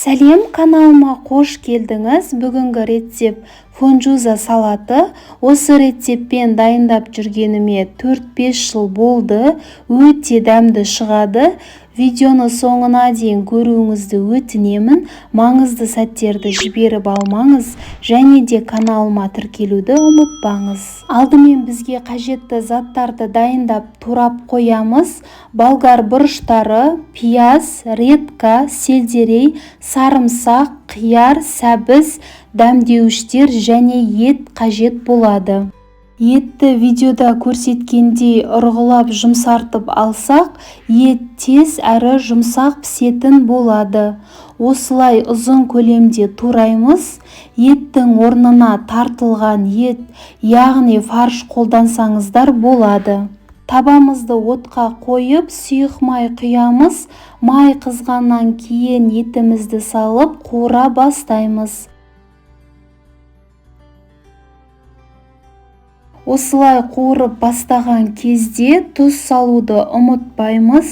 Сәлем, каналыма қош келдіңіз. Бүгінгі рецепт фунчоза салаты. Осы рецептпен дайындап жүргеніме 4-5 жыл болды. Өте дәмді шығады. Видеоны соңына дейін көруіңізді өтінемін. Маңызды сәттерді жіберіп алмаңыз және де каналыма тіркелуді ұмытпаңыз. Алдымен бізге қажетті заттарды дайындап турап қоямыз. Болгар бұрыштары, пияз, редька, сельдерей, сарымсақ, қияр, сәбіз, дәмдеуіштер және ет қажет болады. Етті видеода көрсеткендей ұрғылап жұмсартып алсақ, ет тез әрі жұмсақ пісетін болады. Осылай ұзын көлемде тураймыз. Еттің орнына тартылған ет, яғни фарш қолдансаңыздар болады. Табамызды отқа қойып, сұйық май құямыз. Май қызғаннан кейін етімізді салып қуыра бастаймыз. Осылай қуырып бастаған кезде тұз салуды ұмытпаймыз.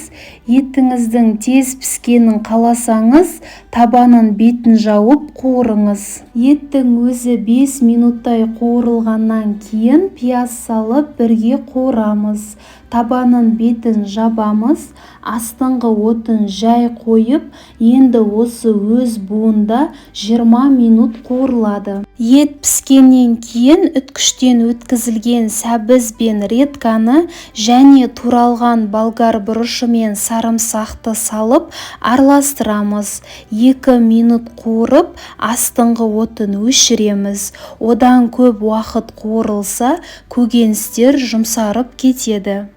Етіңіздің тез піскенін қаласаңыз, табанын бетін жауып қуырыңыз. Еттің өзі 5 минуттай қуырылғаннан кейін пияз салып бірге қуырамыз. Табанын бетін жабамыз, астыңғы отын жай қойып, енді осы өз буында 20 минут қуырылады. Ет піскеннен кейін үткіштен өткізілген сәбіз бен редьканы және туралған болгар бұрышы мен сарымсақты салып араластырамыз. 2 минут қуырып, астыңғы отын өшіреміз. Одан көп уақыт қуырылса, көкөністер жұмсарып кетеді.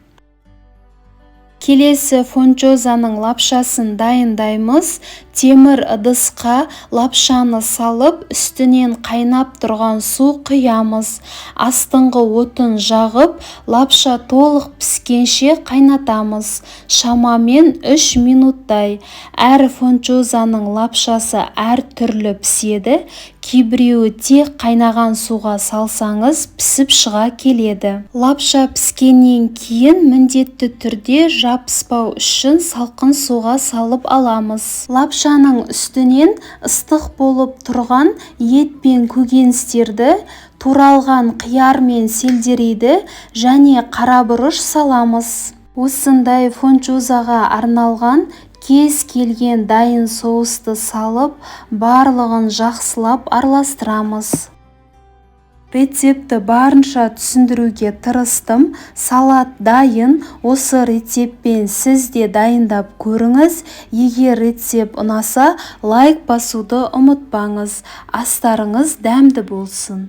Келесі фунчозаның лапшасын дайындаймыз. Темір ыдысқа лапшаны салып, үстінен қайнап тұрған су құямыз. Астыңғы отын жағып, лапша толық піскенше қайнатамыз. Шамамен 3 минуттай. Әр фунчозаның лапшасы әр түрлі піседі. Кейбіреуі тек қайнаған суға салсаңыз пісіп шыға келеді. Лапша піскеннен кейін міндетті түрде жабыспау үшін салқын суға салып аламыз. Лапшаның үстінен ыстық болып тұрған ет пен көкөністерді, туралған қияр мен сельдерейді және қара бұрыш саламыз. Осындай фунчозаға арналған кез келген дайын соусты салып, барлығын жақсылап араластырамыз. Рецептті барынша түсіндіруге тырыстым. Салат дайын. Осы рецептпен сіз де дайындап көріңіз. Егер рецепт ұнаса, лайк басуды ұмытпаңыз. Астарыңыз дәмді болсын.